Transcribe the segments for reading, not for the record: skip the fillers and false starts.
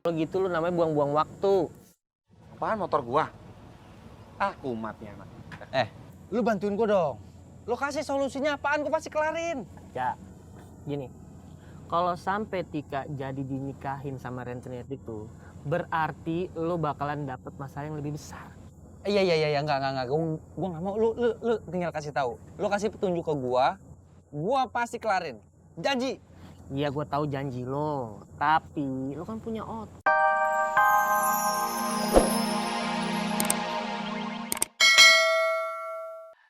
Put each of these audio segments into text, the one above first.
Kalau gitu lu namanya buang-buang waktu. Apaan motor gua? Ah, kumatnya anak. Lu bantuin gua dong. Lu kasih solusinya apaan, gua pasti kelarin. Ya, gini. Kalau sampai Tika jadi dinikahin sama rentenir itu, berarti lu bakalan dapet masalah yang lebih besar. Iya, enggak. Gua nggak mau. Lu tinggal kasih tahu. Lu kasih petunjuk ke gua pasti kelarin. Janji. Iya, gue tahu janji lo, tapi lo kan punya otak.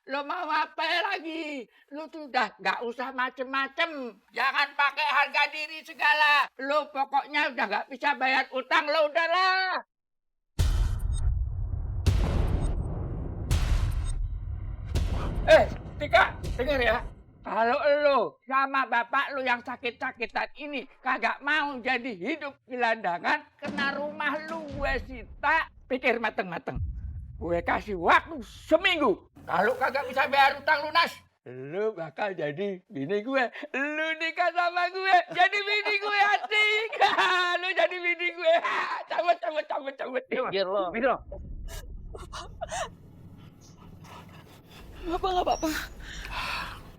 Lo mau apa lagi? Lo tuh udah gak usah macem-macem. Jangan pakai harga diri segala. Lo pokoknya udah gak bisa bayar utang lo udahlah. Tika, denger ya. Kalau lo sama bapak lo yang sakit-sakitan ini kagak mau jadi hidup gelandangan, kena rumah lu gue sita, pikir mateng-mateng. Gue kasih waktu seminggu. Kalau kagak bisa bayar utang lunas, lu bakal jadi bini gue. Lu nikah sama gue, jadi bini gue asik. Lu jadi bini gue. Cabut. Pikir lo.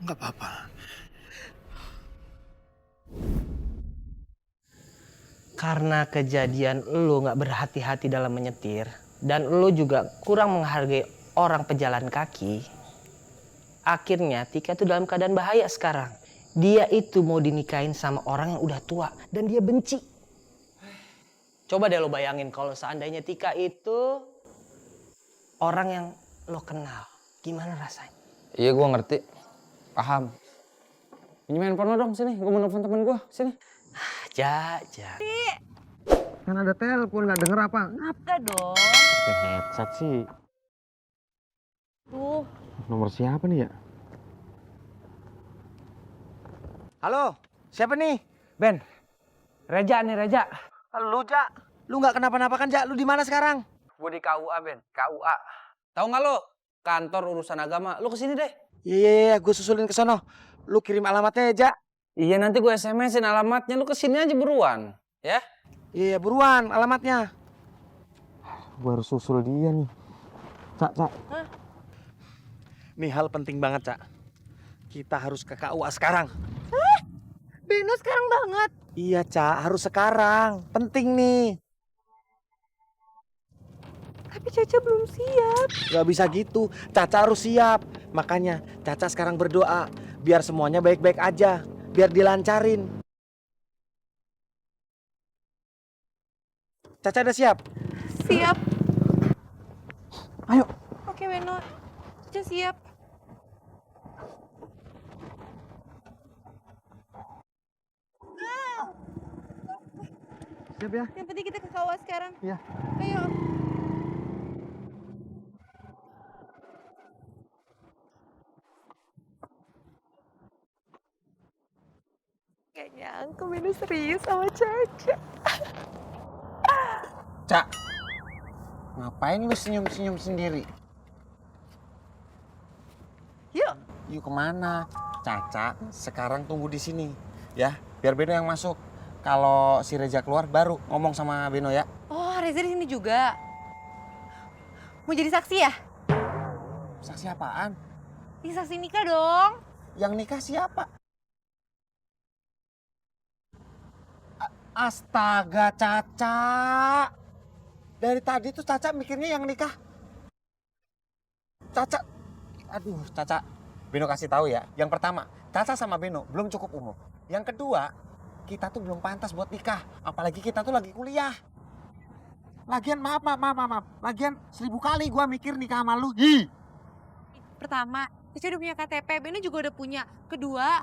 Nggak apa-apa. Karena kejadian lo nggak berhati-hati dalam menyetir, dan lo juga kurang menghargai orang pejalan kaki, akhirnya Tika itu dalam keadaan bahaya sekarang. Dia itu mau dinikahin sama orang yang udah tua, dan dia benci. Coba deh lo bayangin kalau seandainya Tika itu orang yang lo kenal. Gimana rasanya? Iya, gua ngerti. Paham. Pinjemin handphone lo dong, sini. Gua mau nelfon temen gua, sini. Ja. Kan ada telepon, nggak denger apa? Enggak dong. Pakai headset sih. Tuh, Nomor siapa nih ya? Halo, siapa nih? Ben. Reja. Lu, Ja. Lu nggak kenapa-napa kan, Ja? Lu di mana sekarang? Gua di KUA, Ben. KUA. Tahu nggak lo? Kantor urusan agama. Lu kesini deh. Iya, gue susulin ke sono. Lu kirim alamatnya ya, Ja. Iya, nanti gue SMS-in alamatnya. Lu kesini aja buruan. Ya? Iya, buruan alamatnya. Gue harus susul dia nih. Cak. Hah? Nih hal penting banget, Cak. Kita harus ke KUA sekarang. Beno sekarang banget. Iya, Cak. Harus sekarang. Penting nih. Tapi Caca belum siap. Gak bisa gitu. Caca harus siap. Makanya Caca sekarang berdoa. Biar semuanya baik-baik aja. Biar dilancarin. Caca udah siap? Siap. Ayo. Oke Beno. Caca siap. Siap ya? Yang penting kita ke kawah sekarang. Iya. Ayo. Gak nyangka Beno serius sama Caca. Cak. Ngapain lu senyum-senyum sendiri? Yuk. Yuk kemana? Caca sekarang tunggu di sini. Ya, biar Beno yang masuk. Kalau si Reza keluar baru ngomong sama Beno ya. Oh, Reza di sini juga. Mau jadi saksi ya? Saksi apaan? Ih, saksi nikah dong. Yang nikah siapa? Astaga, Caca. Dari tadi tuh Caca mikirnya yang nikah. Caca. Aduh, Caca. Beno kasih tahu ya. Yang pertama, Caca sama Beno belum cukup umur. Yang kedua, kita tuh belum pantas buat nikah. Apalagi kita tuh lagi kuliah. Lagian maaf. Lagian 1000 kali gua mikir nikah sama lu. Hi. Pertama, Caca udah punya KTP, Beno juga udah punya. Kedua,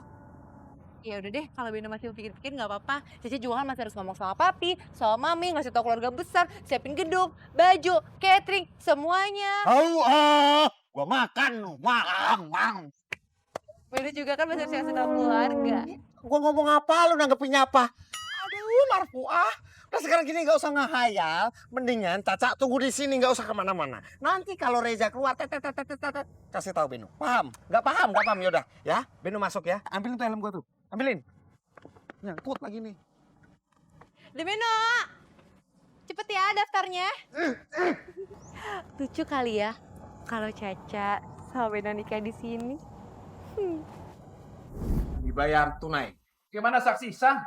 ya udah deh, kalau Beno masih pikir-pikir nggak apa-apa. Caca juga kan masih harus ngomong sama papi, sama mami, ngasih tau keluarga besar, siapin gedung, baju, catering, semuanya. Gua makan lu. Mang. Beno juga kan masih harus ngasih tau keluarga. Gua ngomong apa lu nanggepinnya apa? Aduh, Marfuah. Udah sekarang gini gak usah ngehayal. Mendingan Caca tunggu di sini gak usah kemana-mana. Nanti kalau Reza keluar, kasih tahu Beno. Paham? Gak paham yaudah. Ya, Beno masuk ya. Ambilin tuh helm gua tuh. Ambilin. Nyangkut lagi nih. Udah Beno. Cepet ya daftarnya. Lucu kali ya kalau Caca sama Beno nikah di sini. Dibayar tunai. Gimana saksi sah?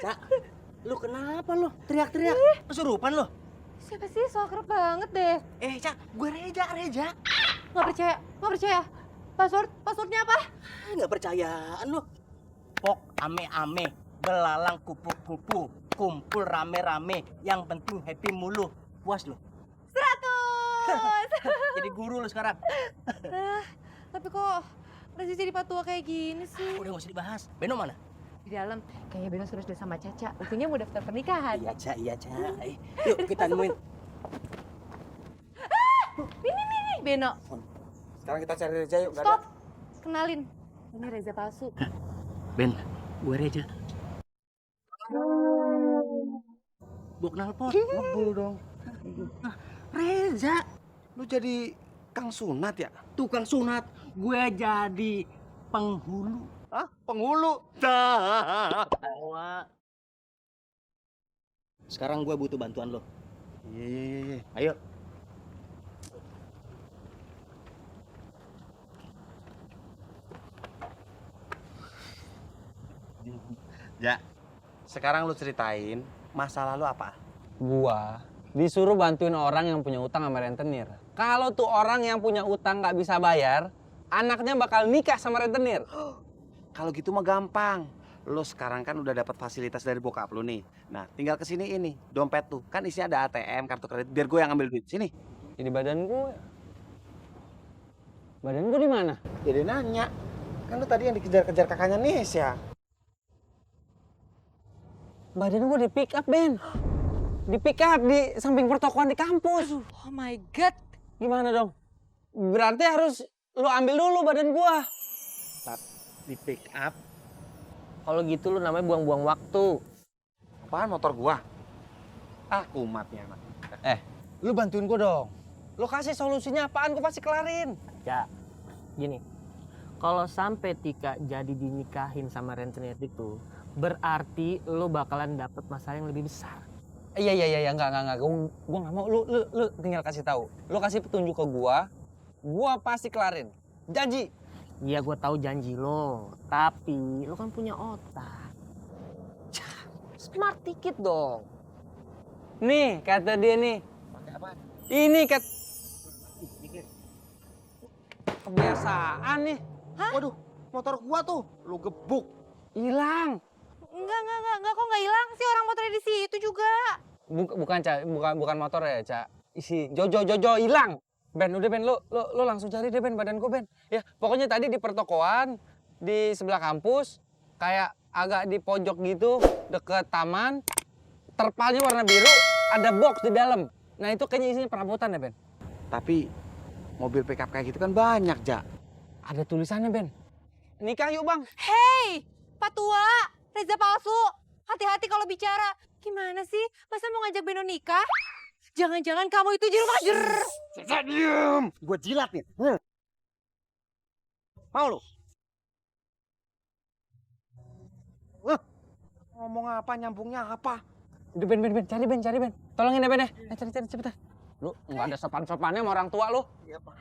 Cak, lu kenapa lu? Teriak-teriak. Kesurupan lu? Siapa sih? So akrab banget deh. Cak, gue Reja. Nggak percaya, nggak percaya. Passwordnya apa? Nggak percayaan lu. Pok ame-ame, belalang kupu-kupu, kumpul rame-rame, yang penting happy mulu. Puas lu? 100. Jadi guru lu sekarang. Tapi kok Reza jadi patua kayak gini sih? Udah nggak usah dibahas. Beno mana? Di dalam, kayaknya Beno sudah sama Caca. Buktinya mau daftar pernikahan. Iya, Cak. Yuk kita nemuin. Nih, Beno. Sekarang kita cari Reja yuk. Stop. Kenalin. Ini Reza palsu. Ben, gue Reja. Gue kenal pot. Ngebul dong. Reza, Lu jadi Kang Sunat ya? tukang sunat. Gue jadi penghulu. Hah? Penghulu? Tawa. Sekarang gue butuh bantuan lo. Iya. Ayo. Ya. Sekarang lu ceritain masalah lu apa? Gua disuruh bantuin orang yang punya utang sama rentenir. Kalau tuh orang yang punya utang nggak bisa bayar, anaknya bakal nikah sama rentenir. Kalau gitu mah gampang. Lu sekarang kan udah dapat fasilitas dari bokap lu nih. Nah, tinggal kesini ini, dompet tuh. Kan isinya ada ATM, kartu kredit. Biar gue yang ambil duit. Sini. Jadi badan gue di mana? Jadi nanya. Kan lu tadi yang dikejar-kejar kakaknya Nesya. Badan gue di pick up, Ben. Di pick up di samping pertokoan di kampus. Oh my God. Gimana dong? Berarti harus lu ambil dulu badan gua. Di pick up. Kalau gitu lu namanya buang-buang waktu. Apaan motor gua? Ah, kumatnya anak. Lu bantuin gua dong. Lu kasih solusinya apaan, gua pasti kelarin. Ya, gini. Kalau sampai Tika jadi dinikahin sama rentenir itu, berarti lu bakalan dapet masalah yang lebih besar. Iya, enggak. Gua nggak mau. Lu tinggal kasih tahu. Lu kasih petunjuk ke gua pasti kelarin. Janji. Iya, gue tahu janji lo, tapi lo kan punya otak. Smart dikit dong. Nih, kata dia nih. Pakai apa? Ini kebiasaan nih. Waduh, motor gua tuh lu gebuk. Hilang. Enggak kok nggak hilang sih orang motornya di situ juga. Bukan motor ya, Cak. Isi Jojo hilang. Ben, udah Ben, lu langsung cari deh Ben, badan gue Ben. Ya, pokoknya tadi di pertokoan, di sebelah kampus, kayak agak di pojok gitu, deket taman, terpalnya warna biru, ada box di dalam. Nah itu kayaknya isinya perabotan ya Ben. Tapi mobil pickup kayak gitu kan banyak, Ja. Ada tulisannya Ben. Nikah yuk Bang. Hey, patua, Reza palsu. Hati-hati kalau bicara. Gimana sih? Masa mau ngajak Beno nikah? Jangan-jangan kamu itu juru majer. Caca, diem! Gua jilat nih. Mau lu? Ngomong apa, nyambungnya apa? Udah Ben, cari Ben. Tolongin ya Ben ya. Cari cepetan. Lu nggak ada sopan-sopannya sama orang tua lu. Iya, Pak.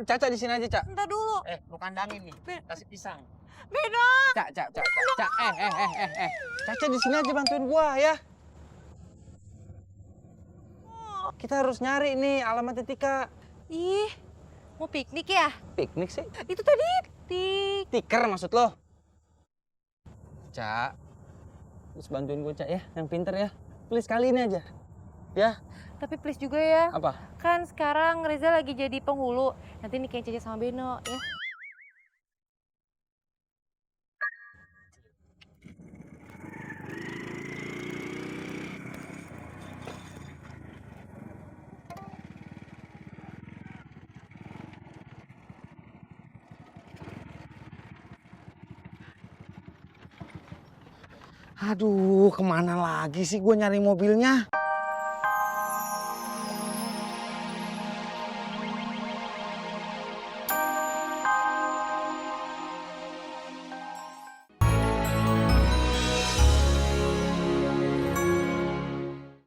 Caca di sini aja, Cak. Entar dulu. Lu kandangin nih, kasih pisang. Beno. Cak. Caca di sini aja bantuin gua ya. Kita harus nyari nih alamatnya Tika. Ih, mau piknik ya? Piknik sih? Itu tadi Tiker maksud lo? Cak, terus bantuin gue Cak ya, yang pinter ya. Please kali ini aja. Ya, Tapi please juga ya. apa? Kan sekarang Reza lagi jadi penghulu. Nanti nikahin Caca sama Beno ya. Aduh, kemana lagi sih gue nyari mobilnya?